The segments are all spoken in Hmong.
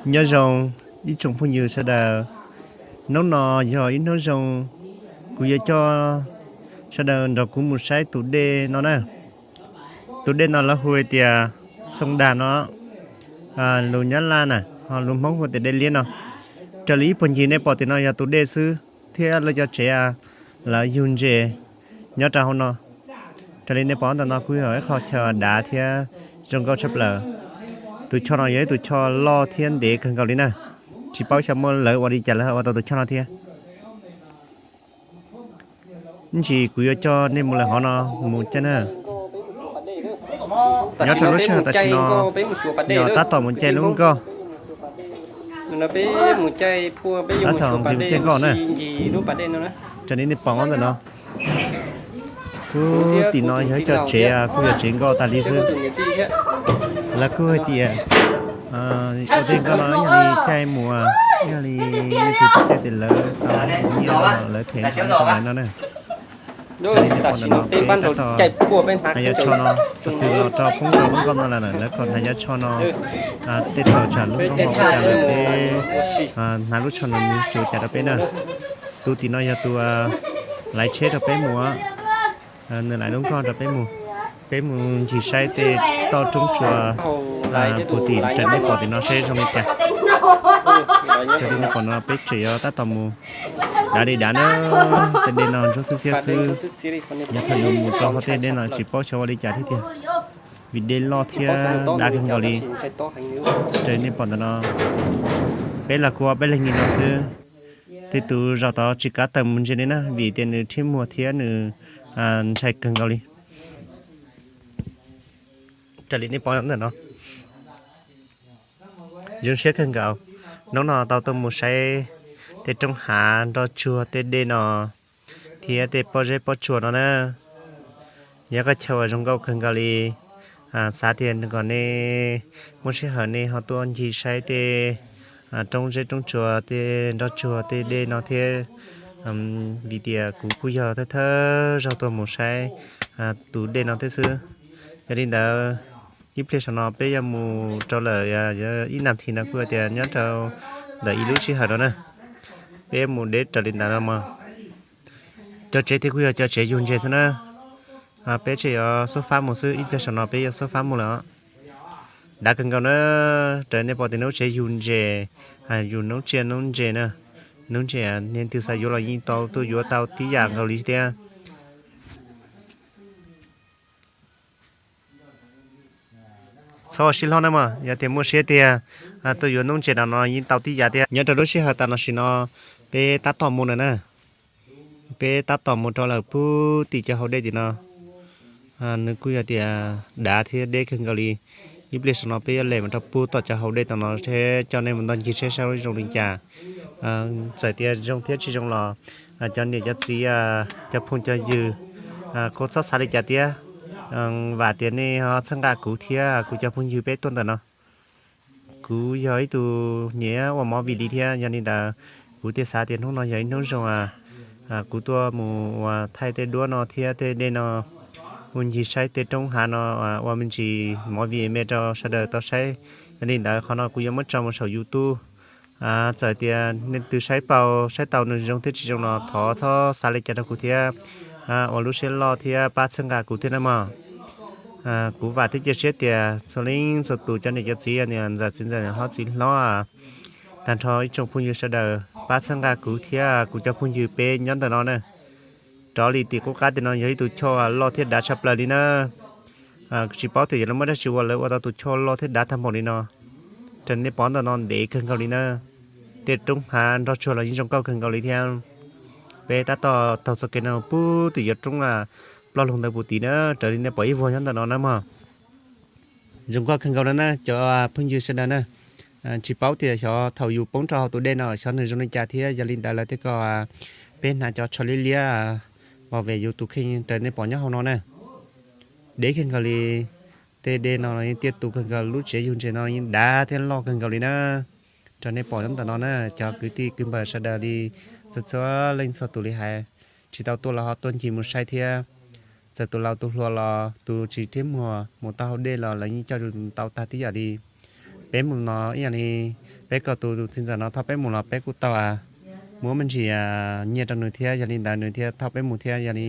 Nyob zoo ib tsoom phooj ywg sawv daws, hnub no yog ib hnub zoo, kuv yuav coj sawv daws nrog kuv mus saib tus dej no na. Tus dej no lawv hu tias Xoo Dag no, lus Nyab Laj na, ho lus Hmoob hu tias Dej Liab no. Raws li ib puag ncig nej pom tim no yog tus dej xwb thiab lawv cov tsev lawv yug ntses nyob rau hauv no. Raws li nej pom ntawm no kuj yog ib qho chaw dav thiab zoo nkauj tshaj plaws. Tus choj no yog ib tus choj loj thiab ntev kawg nkaus li na. Tsis paub xyov muaj lawv ua li cas lawv ua tau tus choj no thiab. Ib ntsis kuv yuav coj nej mus lawm hov no mus caij na. Nyob rau lub sij hawm tam sim no yog tab tom mus caij lub nkoj, tab tom mus caij nkoj na. Raws li nej pom ntawm no, kuj tim no yog ib co tsev kuj yog tsev nkoj tas li xwb. Lawv kuj hais tias ua tej nkoj no yog li caij mus, yog li nej tus tub caij tias lawv tau nyiaj no lawv them ntsis tau lawv no na. Raws li nej pom ntawm no peb tab tom hnav yav tsho no, tus twg los rau poob rau lub nkoj no lawm lawv kom hnav yav tsho no. Tej thaum tsam lub nkoj ho ua cas lawm peb hnav lub tsho no nws tsuas ua cas rau peb na. Tus tim no yog tus laiv tsheb rau peb mus, nws laiv lub nkoj rau peb mus. Peb mus ncig saib tej toj roob tsua puag tim raws nej pom tim no seb zoo li cas. Raws li nej pom no peb tseem yuav tab tom mus dav li dav na. Tej dej no ntsuab xwb xiab xwb. Yog thaum yus mus rau hauv tej dej no tsis paub xyov ua li cas thiab tiag, vim dej loj thiab dav kawg nkaus li. Raws li nej pom ntawm no, peb los kuj peb leeg li no xwb. Tej tus zaum tod tsis kav tawm mus ntsia li na vim tias nws rhiab muag thiab nws ntshai kawg nkaus li. Raws li nej pom ntawm no, zoo siab kawg nkaus. Hnub no tau tuaj mus saib tej roob hav nroj tsuag tej dej no thiab tej pob zeb pob tsuas no na. Yog qhov chaw uas zoo nkauj kawg nkaus li. Xav tias kom nej muaj sij hawm nej ho tuaj ncig saib tej roob zeb roob tsuas tej nroj tsuag tej dej no thiab, vim tias kuv kuj yog thawj thawj zaug tuaj mus saib tus dej no thiab xwb. Yog li ntawd, ib pliag saum no peb yuav mus rau lawm, ib nas this no kuj tias nyob rau ntawm ib lub sij hawm no na, peb mus deb raws li ntawd no mas. Cov tsev thiab kuj yog cov tsev yug ntses xwb na. Peb tseem yuav xub fab mus xwb, ib pliag saum no peb yuav xub fab mus lawm. Dav kawg nkaus na, raws nej pom tias noob tsev yug ntses, yug noob tsiaj noob ntses na. Noob ntses nej twg xav yuav los yeej tau tuaj yuav tau tib yam nkaus li thiab. Txhob sib hlob na mog, yog tias muaj siab tiag tuaj yuav noob ntses no no yeej tau tib yam thiab. Nyob rau lub sij hawm tam no sim no peb tab tom mus lawm na. Peb tab tom mus rau lawm puag tim cov hauv dej tim no. Nws kuj yog tias dav thiab deb kawg nkaus li. Ib pliag saum no peb yuav lem mus rau puag tom cov hauv dej tom no thiab coj nej mus ntoj ncig saib saib zoo li cas. Txawm tias zoo thiab tsis zoo los cov niam cov txiv, cov phooj cov ywg, kuj txhob xav li cas thiab. Vam tias nej ho txhawb nqa kuv thiab kuv cov phooj ywg peb tuaj ntawm no. Kuv yog ib tug nyiam ua movie li thiab, yog li ntawd kuv thiaj xav tias hnub no yog ib hnub zoo, kuv tuaj mus ua thaij tej duab no thiab tej dej no, mus ncig saib tej roob hav no ua me ntsis movie me rau sawv daws tau saib. Yog li ntawd qhov no kuv yuav muab tso mus saum YouTube. Txawm tias nej twg saib paub saib tau nws zoo thiab tsis zoo no thov txhob xav li cas rau kuv thiab, ua lub siab loj thiab pab txhawb nqa kuv thiab na mog. Kuv vam thiab cia siab tias txhua leej txhua tus cov niam cov txiv, niam ntxawm txiv ntxawm, hlob txiv hlob, tag nrho ib tsoom phooj ywg sawv daws pab txhawb nqa kuv thiab kuv cov phooj ywg peb nyob ntawm no na. Rov li tim qub qab tim no yog ib tus choj loj thiab dav tshaj plaws li na. Tsis paub tias yog lawv muaj dab tsi ua lawv ua tau tus choj loj thiab dav tag npaum li no. Raws nej pom ntawm no ntev kawg nkaus li na. Tej roob hav nroj tsuag los yeej zoo nkauj kawg nkaus li thiab. Peb tab tom taug txoj kev no puag tim yuav roob ploj lug ntawd puag tim na, raws li nej pom ib vuag nyob ntawm no na mog. Zoo nkauj kawg nkaus no na cov phooj ywg sawv daws na. Tsis paub tias xyov thaum yus poob rau hauv tus dej no xyov nws zoo li cas thiab, yog li ntawd lawv thiaj kom peb hnav cov tsho liab liab bảo vệ yus tus kheej raws nej pom nyob hauv no na. Deb kawg nkaus li, tej dej no yeej tiaj tus kawg nkaus, lub tsev yug ntses no yeej dav thiab loj kawg nkaus li na. Raws nej pom nyob ntawm no na cov kwv tij kwv npawg sawv daws li txhua txhua leej txhua tus li hais, tsis tau tuaj los ho tuaj ncig mus saib thiab. Txawm tus laus tus hluas los tus tsis rhiab muag mus tau hauv dej los lawv yeej coj tau tag tib yam li. Peb mus no ib yam li peb kom tus txiv ntxawm no thauj peb mus los peb kuj tau muab me ntsis nyiaj rau nws thiab, yog li ntawd nws thiaj thauj peb mus thiab. Yog li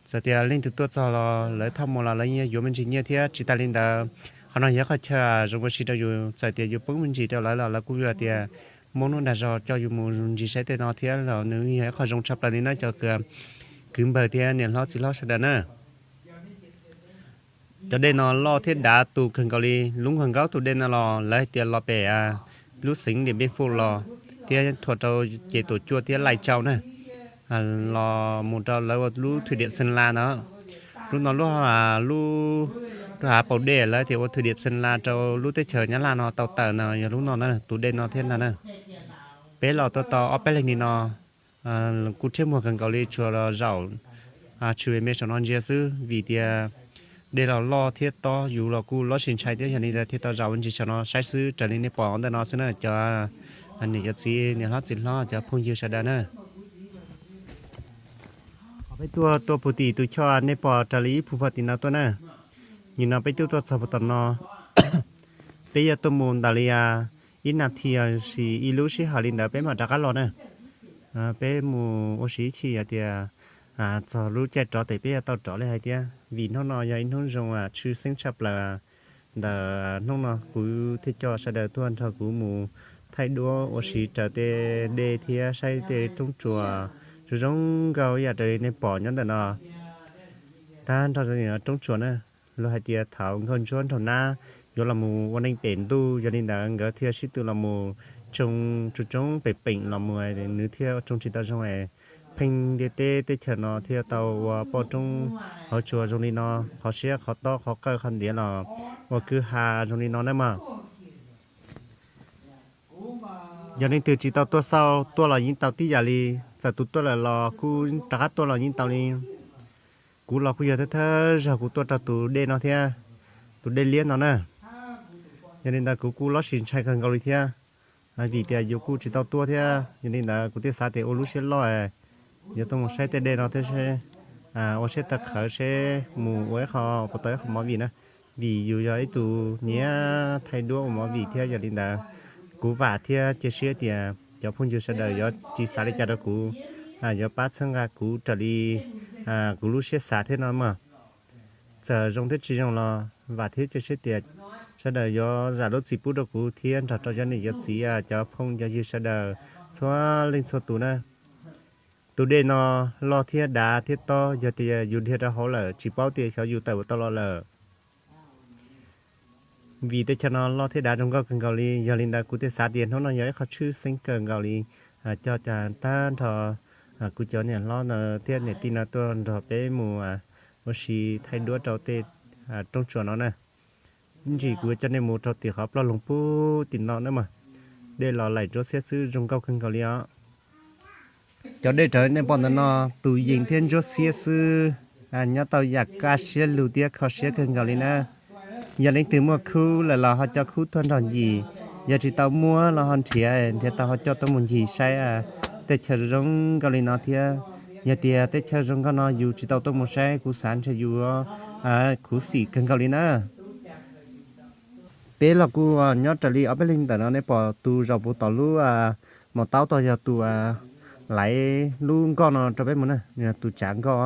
txawm tias leej twg tuaj txog los lawv thauj mus los lawv yuav me ntsis nyiaj thiab. Tsis tas li ntawd, qhov no yog qhov chaw zoo ua si rau yus, txawm tias yus poob me ntsis rau lawv los lawv kuj yuav tias muab hnub dag zog coj yus mus ntsis saib tej no thiab los nws yog ib qho zoo tshaj plaws li na cov kwv npawg thiab niam hlob txiv hlob sawv daws na. Cov dej no loj thiab dav tus kawg nkaus li, lub nkaus nkaub tus dej no los lawv hais tias los pem lub xeev Diam Npej Fuj los thiab thuam rau ces Tuam Cuaj thiab Laij Tsau na, los mus rau lawv ua lub thwm diam Xeeb Las no. Lub no lub, lub hav paus dej lawv tias ua thwm diam Xeeb Las rau lub teb chaws Nyab Laj no tau tawm no yog lub no na, tus dej no thiab ntag na. Peb los tuaj tau ob peb leeg li no kuj rhiab muag kawg nkaus li, tsuas los zaum tshwm me saum no ntsia xwb vim tias dej los loj thiab tob, yus los kuj lob sis ntshai thiab. Yog li ntawd thiaj tau zaum ua ntsis saum no saib xwb raws li nej pom ntawm no xwb na cov niam cov txiv niam hlob txiv hlob cov phooj ywg sawv daws na. Peb tuaj tuaj puag tim tus choj nej pom raws li ib puag tim no tuaj na. Nim no peb twb tuaj txog puag tom no, peb yuav tuaj mus ntawm li ib nas this los sis ib lub sij hawm li ntawd peb mam rov qab los na. Peb mus ua si ib chim hais tias txog lub caij rov tes peb yuav tau rov li hais thiab, vim hnub no yog ib hnub zoo tshwj xeeb tshaj plaws. Ntawm hnub no kuv thiaj coj sawv daws tuaj nrog kuv mus thaij duab ua si raws tej dej thiab saib tej roob tsuas zoo zoo nkauj ib yam raws li nej pom nyob ntawm no. Tag nrho roob tsuas na, luag hais tias thaum nkauj ntsuab nraug nab yuav los mus ua neej pem ntuj, yog li ntawd nkawd thiaj sib tw los mus tsoo tsoo tsoo pem peem los mus, nws thiaj tsoo tsis tau zoo es pheej ntiaj teb teb chaws no thiaj tau ua poj roob hauv tsua zoo li no, qhov siab qhov tob qhov qawj qhov ntiav los ua kwj ha zoo li no na mog. Yog leej twg tsis tau tuaj xauj tuaj los yeej tau tib yam li, txawm tus tuaj lawm los kuj rov qab tuaj los yeej tau li. Kuv los kuj yog thawj thawj zaug kuv tuaj rau tus dej no thiab, tus dej liab no na. Yog li ntawd kuv kuj lob sis ntshai kawg nkaus li thiab, vim tias yus kuj tsis tau tuaj thiab. Yog li ntawd kuv thiaj xav tias ua lub siab loj yuav tuaj mus saib tej dej no thiab seb, ua siab tawv qhawv seb mus ua ib qho puas tau ib qho movie na, vim yus yog ib tug nyiam thaij duab ua movie thiab. Yog li ntawd kuv vam thiab cia siab tias cov phooj ywg sawv daws yuav tsis xav li cas rau kuv, yuav pab txhawb nqa kuv raws li kuv lub siab xav thiab no mog. Txawm zoo thiab tsis zoo los vam thiab cia siab tias sawv daws yuav zam lub txim pub rau kuv thiab nrog rau cov niam cov txiv cov phooj cov ywg sawv daws txhua leej txhua tus na. Tus dej no loj thiab dav thiab tob, yog tias yus dhia rau hauv lawm tsis paub tias xyov yus tawm ua tau los lawm. Vim tej chaw no loj thiab dav zoo nkauj kawg nkaus li, yog li ntawd kuv thiaj xav tias hnub no yog ib qho tshwj xeeb kawg nkaus li, coj tag nrho kuv cov niam hlob no thiab niam tij no tuaj nrog peb mus ua si thaij duab rau tej roob tsuas no na. Ib ntsis kuv yuav coj nej mus rau tim qhov ploj loog pub tim no na mog. Dej los laim ntsuab xiab xwb zoo nkauj kawg nkaus li os. Cov dej raws nej pom ntawm no tus yees thiab ntsuab xiab xwb, nyob tau yam kaj siab lug thiab kho siab kawg nkaus li na. Yog leej twg muaj khub lawm los ho coj khub tuaj nrog ncig, yog tsis tau muab los ho nrhiav, nrhiav tau ho coj tuaj mus ncig saib tej chaw zoo nkauj li no thiab. Yog tias tej chaw zoo nkauj no yus tsis tau tuaj mus saib kuv xav ntshe yus khuv xim kawg nkaus li na. Peb los kuj nyob raws li ob peb leeg ntawm no, nej pom tus zaum puv tom lub maum taub tod yog tus laiv lub nkoj no rau peb mus na, tus tsav nkoj,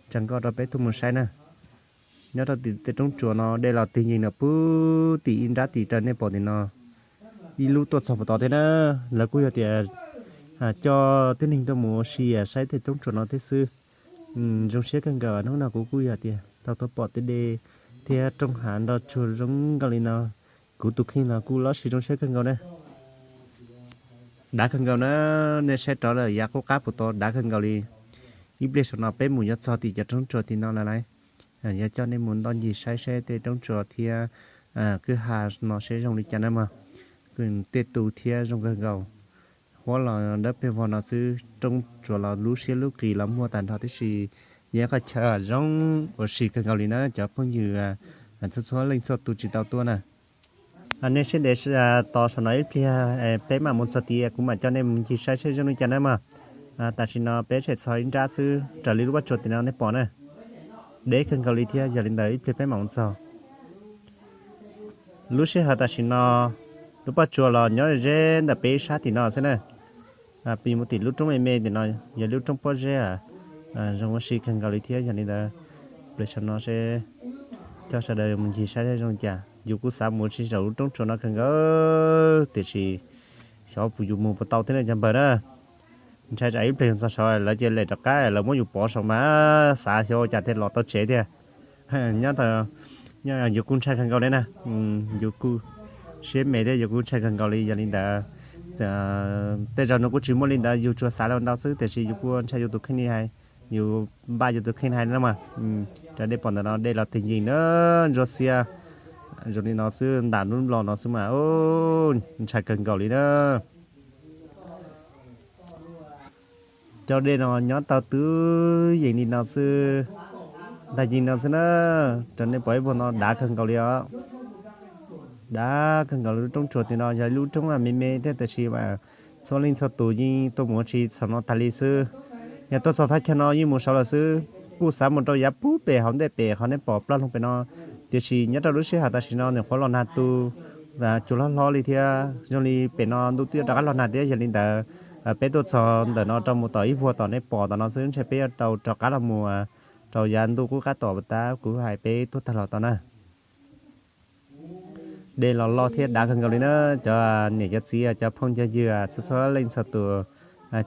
tsav nkoj rau peb tuaj mus saib na. Nyob rau tim tej roob tsuas no dej los tig yees no puag tim ib nrab tim raws nej pom tim no, ib lub tuaj txog puag tod thiab na. Lawv kuj yog tias coj tib neeg tuaj mus ua si saib tej roob tsuas no thiab xwb. Zoo siab kawg nkaus, hnub no kuv kuj yog tias tau tuaj pom tej dej thiab roob hav nroj tsuag zoo nkauj li no, kuv tus kheej los kuj lob sis zoo siab kawg nkaus na. Dav kawg nkaus na, nej saib rov lawm yav qub qab puas tau dav kawg nkaus li. Ib pliag saum no peb mus yuav txog tim cov roob tsuas tim no lawm lauj. Yuav coj nej mus ntoj ncig saib seb tej roob tsuas thiab kwj ha no seb zoo li cas na mog. Tej tus thiab zoo kawg nkaus. Huab los dawb peg vog no xwb, roob tsuas los lub siab lub qis los muaj tag nrho tib si. Yog qhov chaw zoo ua si kawg nkaus li na cov phooj ywg txhua txhua leej txhua tus tsis tau tuaj na. Nej siab ntev tos saum no ib pliag, peb mam mus txog tid kuv mam coj nej mus ncig saib seb zoo li cas na mog. Tam sim no peb tseem txog ib nrab xwb raws li lub pob tsuas tim no nej pom na. Deb kawg nkaus li thiab, yog li ntawd ib pliag peb mam mus txog. Lub sij hawm tam sim no, lub pob tsuas los nyob ze ntawm peb sab tim no xwb na. Peb mus tim lub roob me me tim no, yog lub roob pob zeb, zoo ua si kawg nkaus li thiab. Yog li ntawd, pliag saum no seb coj sawv daws mus ncig saib zoo li cas. Yus kuj xav mus tsis saum lub roob tsuas no kawg nkaus, tiam sis xyov puas yus mus puas tau thiab na cov npawg na. Ntshai tsam ib pliag yus txog saud lawv cia li lem rov qab, lawv muab yus pov saud mas xav xyov ua cas thiaj los tau tsev thiab. Nyob, yus kuj ntshai kawg nkaus li na, yus kuj siab me thiab yus kuj ntshai kawg nkaus li. Yog li ntawd, tej zaum nws kuj tsis muaj li ntawd, yus tsuas xav li ntawd xwb, tiam sis yus kuj ntshai yus tus kheej li hais, yus npaj yus tus kheej hais na mas. Raws dej pom ntawm no dej los tig yees na, ntsuab xiab zoo li no xwb, ntam nub los no xwb mas ntshai kawg nkaus li na. Cov dej no nyob tau twb yees li no xwb, ntag yees no xwb na. Raws nej pom ib vuag no dav kawg nkaus li os, dav kawg nkaus li. Lub roob tsuas tim no yog ib lub roob me me thiab, tiam sis mas txhua leej txhua tus yeej tuaj mus ua si txog no tas li xwb. Yog tuaj txog thaj chaw no yeej mus saud lawm xwb. Kuj xav mus rau yav puag pem hauv ntej pem qhov nej pom plaub loog pem no, tiam sis nyob rau lub sij hawm tam sim no nws qhuav los nag tu, cua hlob hlob li thiab. Zoo li pem no ntuj twb yuav rov qab los nag thiab, yog li ntawd peb tuaj txog ntawm no rau mus tom ib vuag tom nej pom tom no xwb, ntshe peb yuav tau rov qab los mus rau yav ntuj qub qab tom tab kuv hais peb tuaj tag los tau na. Dej los loj thiab dav kawg nkaus li na. Cov niam cov txiv, cov phooj cov ywg, txhua txhua leej txhua tus,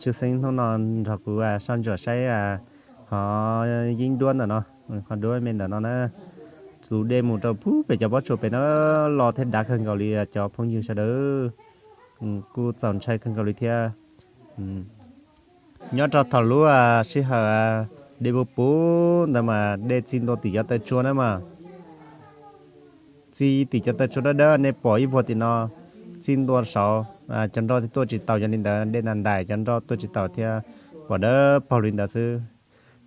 tshwj xeeb hnub no nrog kuv soj ntsuam saib qhov yeeb duab ntawm no, qhov duab me ntawm no na. Tus dej mus rau puag pem cov pob tsuas pem no, loj thiab dav kawg nkaus li cov phooj ywg sawv daws. Kuj txaus ntshai kawg nkaus li thiab. Nyob rau thaum lub sij hawm dej puv puv ntawd mas dej txi ntua tim cov taw tsua na mas. Txi tim cov taw tsua dawb dawb nej pom ib vuag tim no, txi ntua saud, cov nroj thiaj tuaj tsis taus. Yog li ntawd dej ntais ntais cov nroj tuaj tsis taus thiab, pom dawb paug li ntawd xwb.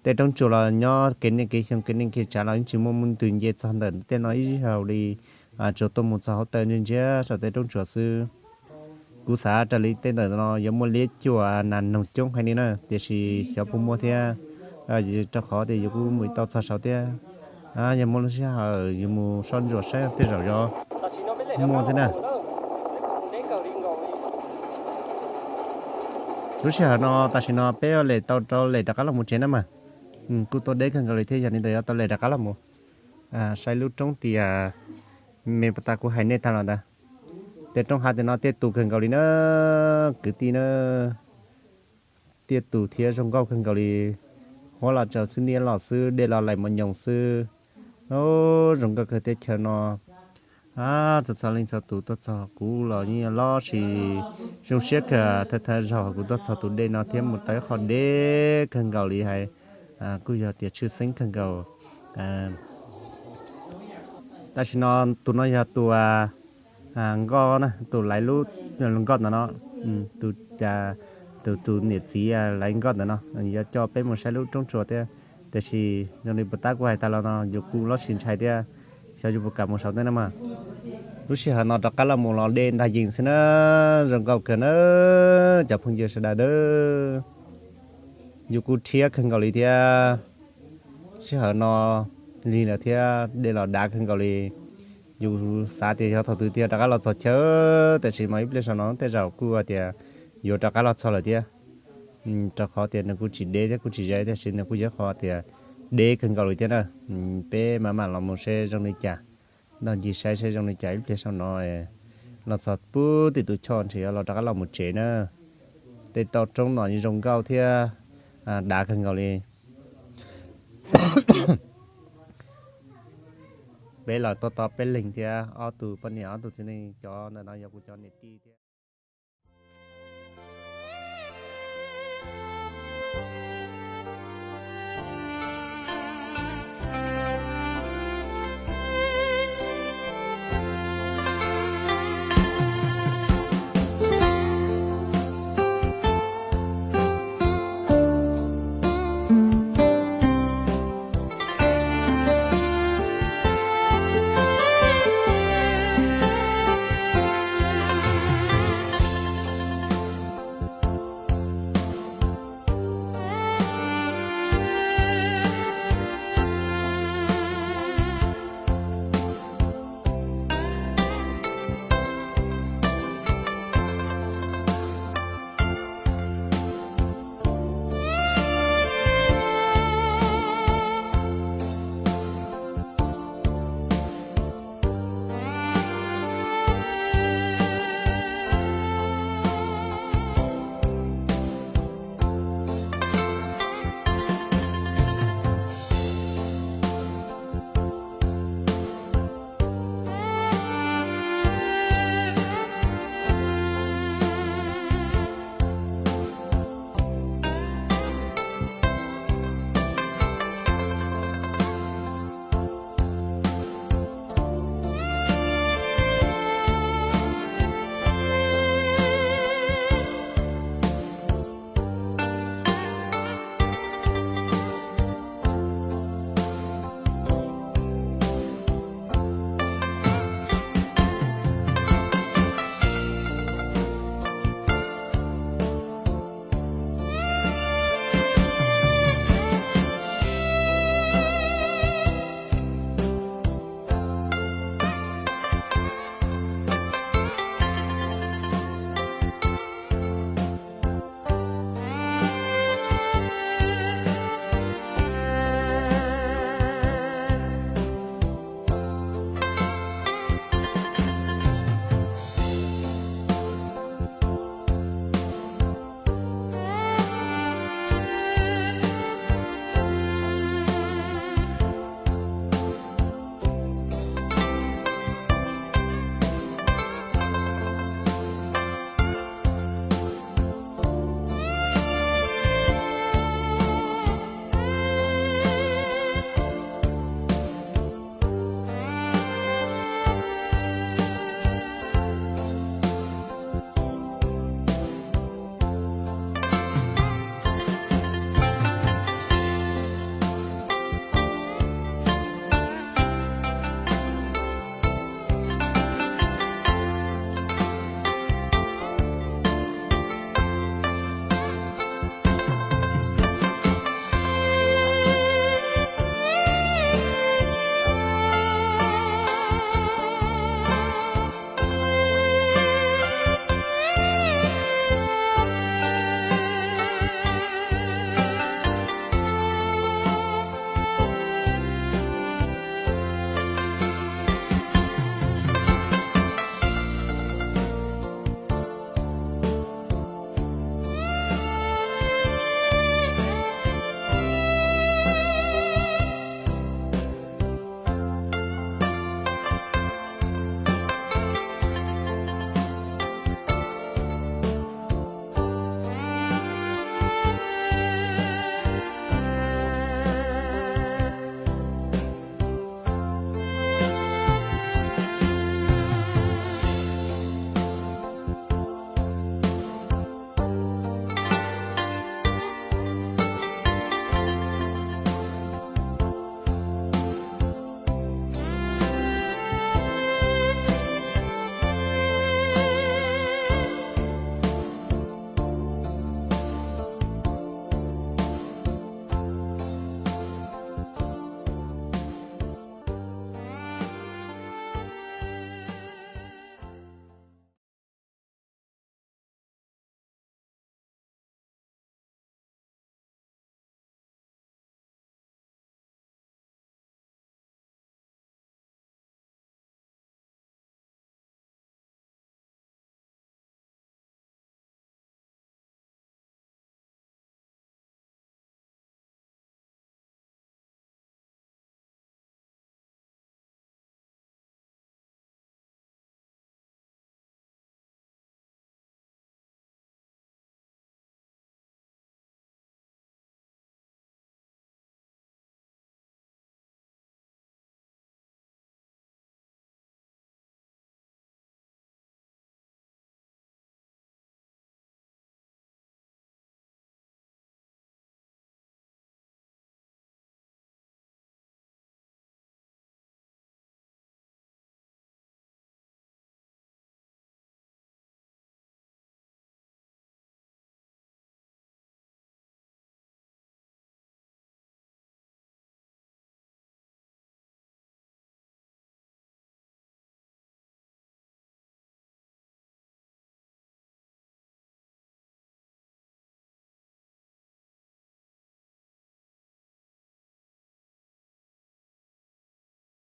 Tej roob tsuas los nyob kev niaj kev xyoo kev niaj kev tsav los yeej tsis muaj mus ntws nce txog ntawm tej no ib zaug li, tsuas tuaj mus txog hauv taw ntsia ntsia saum tej roob tsuas xwb. Kuv xav raws li tej ntawm no yuav muaj liab cuam nas noog coob heev li na, tiam sis xyov puas muaj thiab, rau qhov tias yus kuj mus tau txog saud thiab. Yog muaj lub sij hawm yus mus soj ntsuam saib tej zaum yuav muaj thiab na. Lub sij hawm no tam sim no peb lem tau rau lem rov qab los mus tsev na mas. Kuj tuaj deb kawg nkaus li thiab, yog li ntawd yuav tau lem rov qab los mus saib lub roob tias me puas tas kuv hais nej tag los ntawd. Tej roob hav tias no tiaj tus kawg nkaus li na, kwv tij na. Tiaj tus thiab zoo nkauj kawg nkaus li. Huab los tsaus xwb, niab los xwb, dej los laim mos nyoos xwb. Zoo nkauj kawg teb chaws no. Txog txog leej txog tus tuaj txog kuv los yeej loj sis zoo siab kawg. Thawj thawj zaug kuv tuaj txog tus dej no thiab mus tau ib qho deb kawg nkaus li hais, kuj yog tias tshwj xeeb kawg nkaus. Tam sim no tus no yog tus nkoj na, tus laiv lub nkoj ntawm no, tus, tus, tus niam txiv laiv nkoj ntawm no yuav coj peb mus saib lub roob tsuas thiab. Tiam sis zoo li puas tab kuv hais tas los no yus kuj loj sis ntshai thiab, xyov yus puas kam mus saud thiab na mas. Lub sij hawm no rov qab los mus los dej ntag yees xwb na, zoo nkauj kawg na, cov phooj ywg sawv daws na. Yus kuj rhiab kawg nkaus li thiab. Sij hawm no lig lawm thiab dej los dav kawg nkaus li. Yus xav tias yog thaum twg thiaj rov qab los txog chaw, tiam sis mas ib pliag saum no tej zaum kuj tias yuav rov qab los txog lawm thiab. Rau qhov tias nws kuj tsis deb thiab kuj tsis ze, tiam sis nws kuj yog qhov tias deb kawg nkaus li thiab na. Peb mam mam los mus seb zoo li cas, nrog ncig saib seb zoo li cas. Ib pliag saum no los txog puag tim tus choj ntshe yuav los rov qab los mus tsev na. Tej toj roob no zoo nkauj thiab dav kawg nkaus li. Peb los tuaj tau peb leeg thiab ob tug poj niam ob tug txiv neej, cov ntawm no yog kuv cov niam tij thiab.